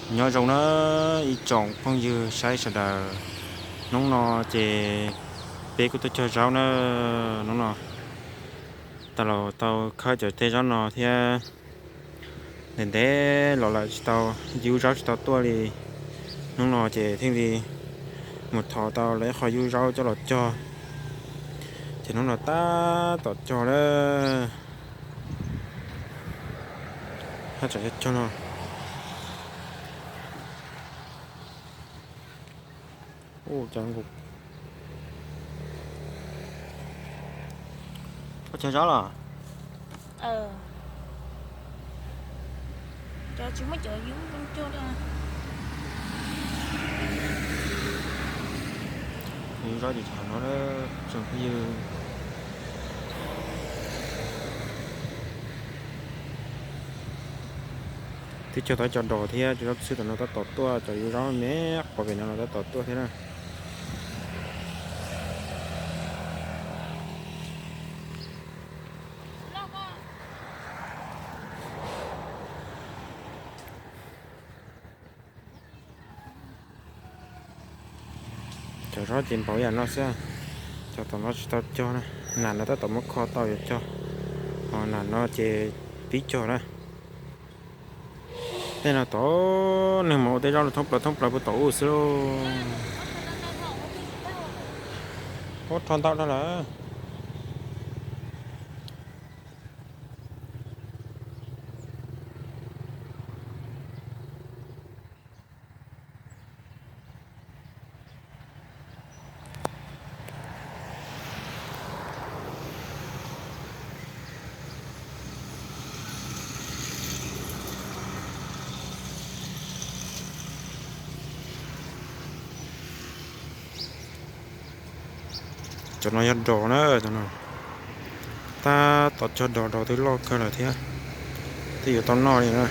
Nyob zoo na ib tsoom phooj ywg saib sawv daws, hnub no ces peb kuj tuaj cog zaub na. Hnub no tau los tau khawb cov teb zaub no thiab, ntev ntev los lawm tsis tau, yub zaub tsis tau tuaj li. Hnub no ces thiaj li mus thov tau lawv ib qho yub zaub coj los cog, ces hnub no tab tom cog lawm. Hab tsam cog cog no. Ua cov nkaus. Koj cog zaub los? Cov tsis muaj cov yub cog li. Yub zaub ces cov no tsoom phooj ywg. Twb cog tau cov dos thiab, cov zaub xwb tam no tab tom tuaj, cov yub zaub me qhov pem no los tab tom tuaj thiab na. Cov zaub ces npaum yam no xwb, cov tom no tsis tau cog na, nam no tab tom muab kho tau yuav cog, ho nam no ces pib cog na. Tej no tod neeg mas ua tej zaub no thoob plaws thoob plaws puag tom ub xwb lauj. Ub, rho ntau dhau lawm. Cov no yog dos na, cov no tab tom cog dos, dos twb loj kawg lawm thiab, twb yuav tau noj li na.